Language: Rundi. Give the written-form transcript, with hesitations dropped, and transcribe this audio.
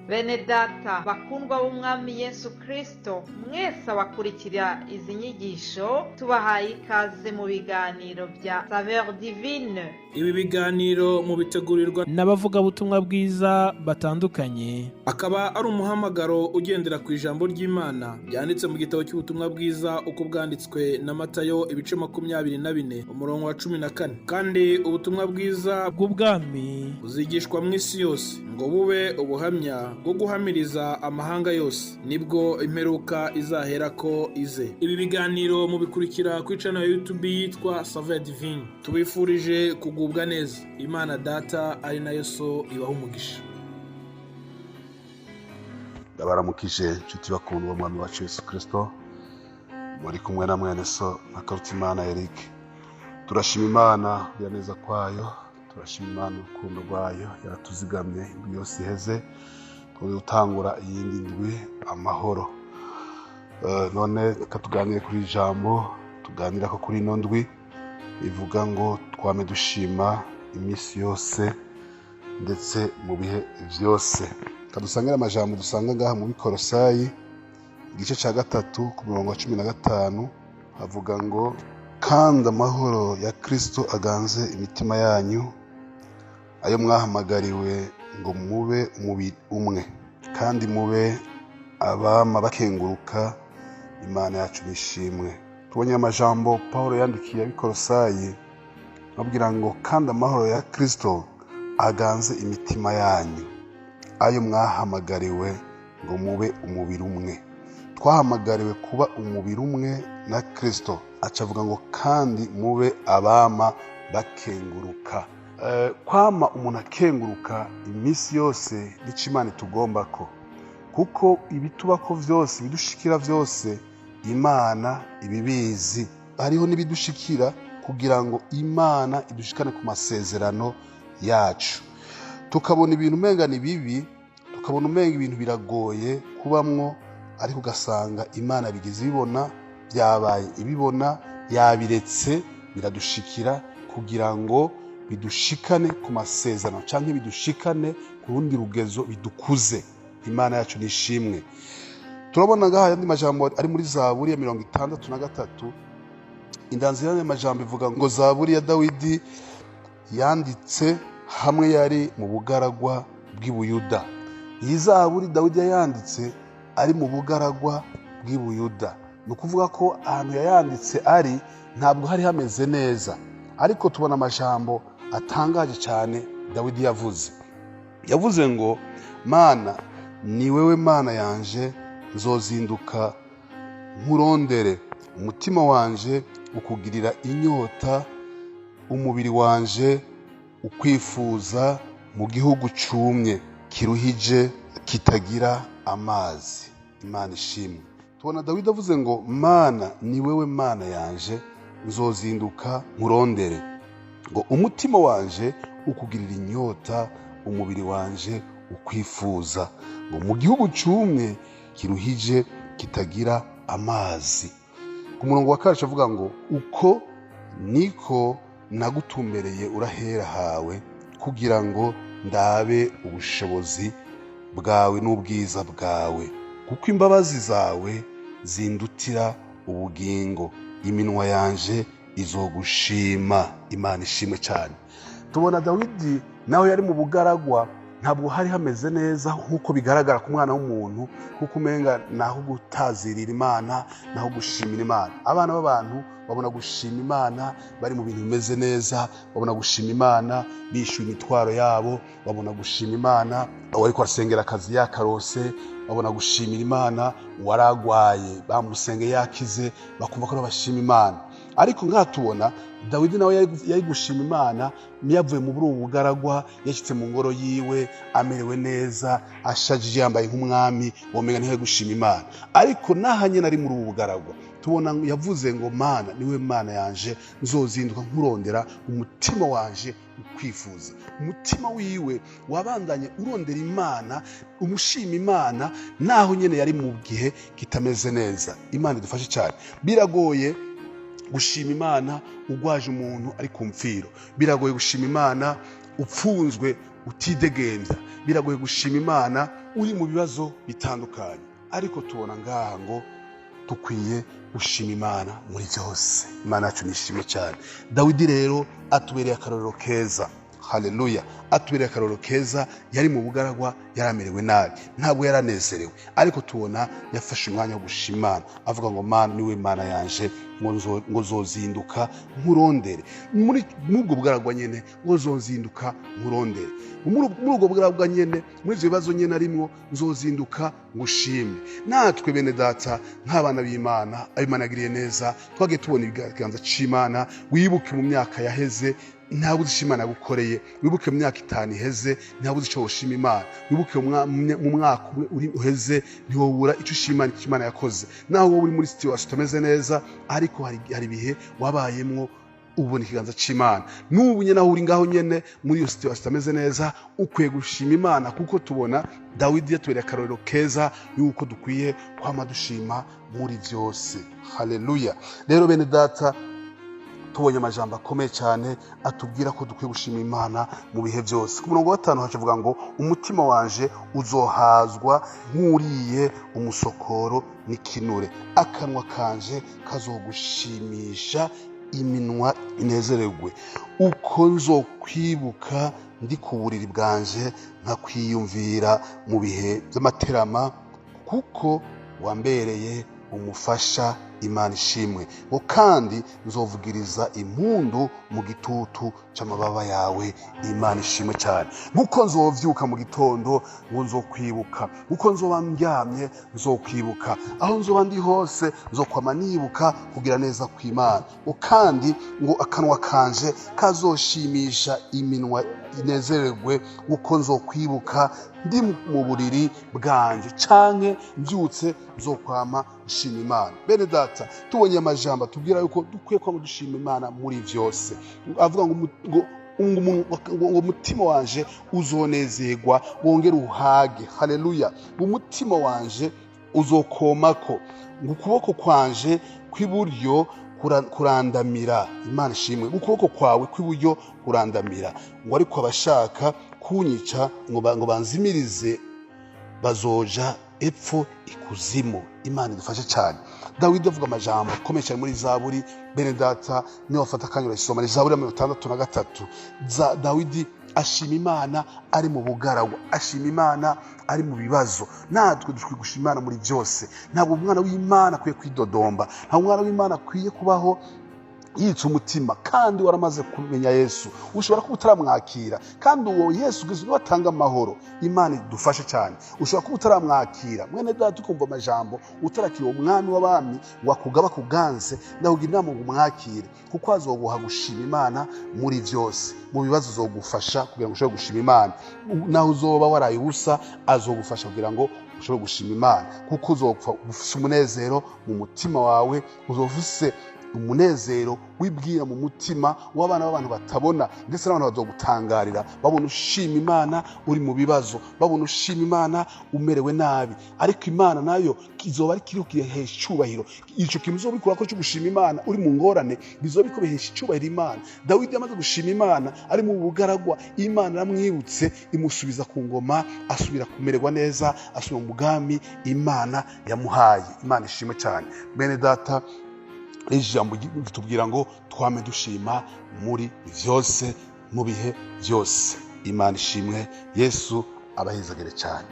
Bene data bakundwa b'Umwami Yesu Kristo, mwese abakurikira izi nyigisho, tubahaye ikaze mu biganiro bya Saveur Divine. Ibi biganiro mubitegurirwa n'abavugabutumwa bwiza batandukanye. Akaba ari umuhamagaro ugendera ku ijambo ry'Imana ryanditse mu gitabo cy'ubutumwa bwiza uko bwanditswe na Matayo, ibice 24, umurongo wa 14. Kandi ubutumwa bwiza bw'ubwami buzigishwa mu isi yose ngo bube ubuhamya bwo guhamiriza amahanga yose, nibwo imperuka izaherako ize. Ibi biganiro mubikurikira ku channel ya YouTube yitwa Saveur Divine. Tubifurije kugubwa neza. Imana Data ari nayo So ibaha umugisha. Ndabaramukije, inshuti bakundwa Mwami wacu Yesu Kirisito. Muri kumwe na mwene so na Karutimana Eric. Turashima Imana kugira neza kwayo, turashima Imana urukundo rwayo. Yaratuzigamye indwi yose iheze, twongeye gutangura iyindi ndwi amahoro. None reka tuganire kuri iri jambo tuganira ko kuri ino ndwi ivuga ngo twame dushima iminsi yose ndetse mu bihe byose. Reka dusangire amajambo dusanga ngaha mu Bikorosayi, igice cya 3, ku murongo wa 15. Havuga ngo: "Kandi amahoro ya Kristo aganze imitima yanyu, ayo mwahamagariwe ngo mube umubiri umwe, kandi mube abama bakenguruka." Imana yacu nishimwe. Tubonye amajambo Paul yandikiye Abikorosayi ababwira ngo: "Kandi amahoro ya Kristo aganze imitima yanyu, ayo mwahamagariwe ngo mube umubiri umwe." Twahamagariwe kuba umubiri umwe na Kristo. Aca avuga ngo: "Kandi mube abama bakenguruka." Kwama umuntu akenguruka iminsi yose nico Imana itugomba ko, kuko ibitubako byose, ibidushikira byose, Imana ibibizi. Hariho n'ibidushikira kugira ngo Imana idushikane ku masezerano yacu. Tukabona ibintu umenga ni bibi, tukabona umenga ibintu biragoye kubamwo, ariko ugasanga Imana bigeze ibibona byabaye, ibibona yabiretse biradushikira kugira ngo bidushikane ku masezerano cyangwa bidushikane ku rundi rugezo, bidukuze. Imana yacu nishimwe. Turabona ngaha ayandi majambo ari muri Zaburi ya 63. Indanzira y'amajambo ivuga ngo: Zaburi ya Dawidi yanditse hamwe yari mu bugaragwa bw'i Buyuda. Iyi zaburi Dawidi yayanditse ari mu bugaragwa bw'i Buyuda. Ni ukuvuga ko ahantu yayanditse ari ntabwo hari hameze neza, ariko tubona amajambo atangaje cyane Dawidi yavuze. Yavuze ngo: "Mana, ni wewe Mana yanje, nzozinduka nkurondere. Umutima wanje ukugirira inyota, umubiri wanje ukwifuza mu gihugu cumye kiruhije kitagira amazi." Imana ishimwe. Tubona Dawidi avuze ngo: "Mana, ni wewe Mana yanje, nzozinduka nkurondere." Ngo umutima wanje ukugirira inyota, umubiri wanje ukwifuza, ngo mu gihugu cumye kiruhije kitagira amazi. Ku murongo wa kacu avuga ngo: "Uko niko nagutumbereye urahera hawe, kugira ngo ndabe ubushobozi bwawe n'ubwiza bwawe, kuko imbabazi zawe zindutira ubugingo. Iminwa yanje izogushima." Imana ishimwe cyane. Tubona Dawidi nawe yari mu bugaragwa, ntabwo hari hameze neza nk'uko bigaragara ku mwana w'umuntu, kuko umenga naho gutazirira Imana, naho gushimira Imana. Abana b'abantu babona gushima Imana bari mu bintu bimeze neza, babona gushima Imana bishyuye imitwaro yabo, babona gushima Imana uwariko arasengera akazi yakarose, babona gushimira Imana uwaragwaye bamusenge yakize, bakumva ko bashima Imana. Ariko ngaha tubona Dawidi nawe yari gushima Imana yavuye mu buri bugaragwa, yashyitse mu ngoro yiwe amerewe neza, ashajije, yambaye nk'umwami, womenya niho gushima Imana. Ariko naha nyine ari muri ubu bugaragwa, tubona yavuze ngo: "Mana, niwe Mana yanje, nzozinduka nkurondera, umutima wanje ukwifuza." Umutima wiwe wabandanye urondera Imana, umushima Imana naho nyine yari mu gihe kitameze neza. Imana idufashe cyane. Biragoye gushima Imana ugwaje umuntu ari ku mfiro, biragoye gushima Imana upfunzwe utidegembya, biragoye gushima Imana uri mu bibazo bitandukanye, ariko tubona ngaha ngo dukwiye gushima Imana muri byose. Imana yacu nishimwe cyane. Dawidi rero atubereye akarorero keza. Haleluya, atubereye akarorero keza. Yari mu bugaragwa, yaramerewe nabi, ntabwo yaranezerewe, ariko tubona yafashe umwanya wo gushima Imana, avuga ngo Mana niwe Mana yanje, ngo nzozinduka nkurondere. Muri ubwo bugaragwa nyene, ngo nzozinduka nkurondere. Muri ubwo bugaragwa nyene, muri ivyo bibazo nyene arimwo, nzozinduka ngushime. Natwe bene data, nk'abana b'Imana, ab'Imana yagiriye neza, twagiye tubona ibiganza c'Imana. Wibuke mu myaka yaheze, ntabwo uzi icyo Imana yagukoreye. Wibuke mu myaka 5 iheze, ntabwo uzi icyo ushima Imana. Wibuke mu mwaka umwe uheze, ntiwobura icyo ushima icyo Imana yakoze. Naho wowe uri muri situation utameze neza, ariko hari ibihe wabayemwo ubona ikiganza c'Imana. N'ubu nyene aho uri ngaho nyene muri iyo situation utameze neza, ukwiye gushima Imana, kuko tubona Dawidi yatubereye akarorero keza yuko dukwiye kwama dushima muri byose. Haleluya. Rero bene data, tubonye amajambo akomeye cyane atubwira ko dukwiye gushima Imana mu bihe byose. Ku murongo wa 5 hacavuga ngo umutima wanje uzohazwa nk'uriye umusokoro n'ikinure, akanwa kanje kazogushimisha, iminwa inezererwe. Uko nzokwibuka ndi ku buriri bwanje, nkakwiyumvira mu bihe by'amaterama, kuko wambereye umufasha. Imana ishimwe. Ngo kandi nzovugiriza impundu mu gitutu c'amababa yawe. Imana ishimwe cyane. Nkuko nzovyuka mu gitondo, ngo nzokwibuka. Nkuko nzoba ndyamye, nzokwibuka. Aho nzoba ndi hose, nzokwama nibuka kugira neza kw'Imana. Ngo kandi ngo akanwa kanje kazoshimisha iminwa inezererwe, uko nzokwibuka ndi mu buriri bwanje, canke mbyutse nzokwama nshima Imana. Bene data, tubonye amajambo atubwira yuko dukwiye kwama dushima Imana muri vyose. Avuga ngo umutima wanje uzonezerwa wongere uhage. Haleluya. Umutima wanje uzokomako, ngo ukuboko kwanje kw'iburyo kurandamira. Imana ishimwe. Ukuboko kwawe kw'iburyo kurandamira. Ngo ariko abashaka kunyica ngo banzimirize bazoja epfo ikuzimu. Imana idufashe cyane. Dawidi avuga amajambo akomeye cyane muri Zaburi. Bene data, niyo wafata akanya urayisoma, ni Zaburi ya 63. Dawidi ashima Imana ari mu bugaragwa, ashima Imana ari mu bibazo. Natwe dukwiye gushima Imana muri byose. Ntabwo umwana w'Imana akwiye kwidodomba, ntabwo umwana w'Imana akwiye kubaho yica umutima, kandi waramaze kumenya Yesu. Ushobora kuba utaramwakira, kandi uwo Yesu Kristo niwe atanga amahoro. Imana idufashe cyane. Ushobora kuba utaramwakira, mwene data, ukumva amajambo, utarakira umwami w'abami ngo akugaba kuganze, ndakugira inama ngo umwakire, kuko azoguha gushima Imana muri byose. Mu bibazo azogufasha kugira ngo ushobore gushima Imana. Naho uzoba waraye ubusa, azogufasha kugira ngo ushobore gushima Imana, kuko uzopfa ufise umunezero mu mutima wawe, uzofise umunezero wibwira mu mutima w'abana b'abantu batabona, ndetse n'abantu bazogutangarira babona ushima Imana uri mu bibazo, babona ushima Imana umerewe nabi. Ariko Imana nayo izoba ari kiriho kihesha icyubahiro. Ico kintu uzobikora ko cyo gushima Imana uri mu ngorane, bizoba bihesha icyubahiro Imana. Dawidi yamaze gushima Imana ari mu bugaragwa, Imana yaramwibutse imusubiza ku ngoma, asubira kumererwa neza, asubira mu bwami Imana yamuhaye. Imana ishimwe cyane. Bene data, ijambo ritubwira ngo twame dushima muri byose, mu bihe byose. Imana ishimwe. Yesu abahezagire cyane.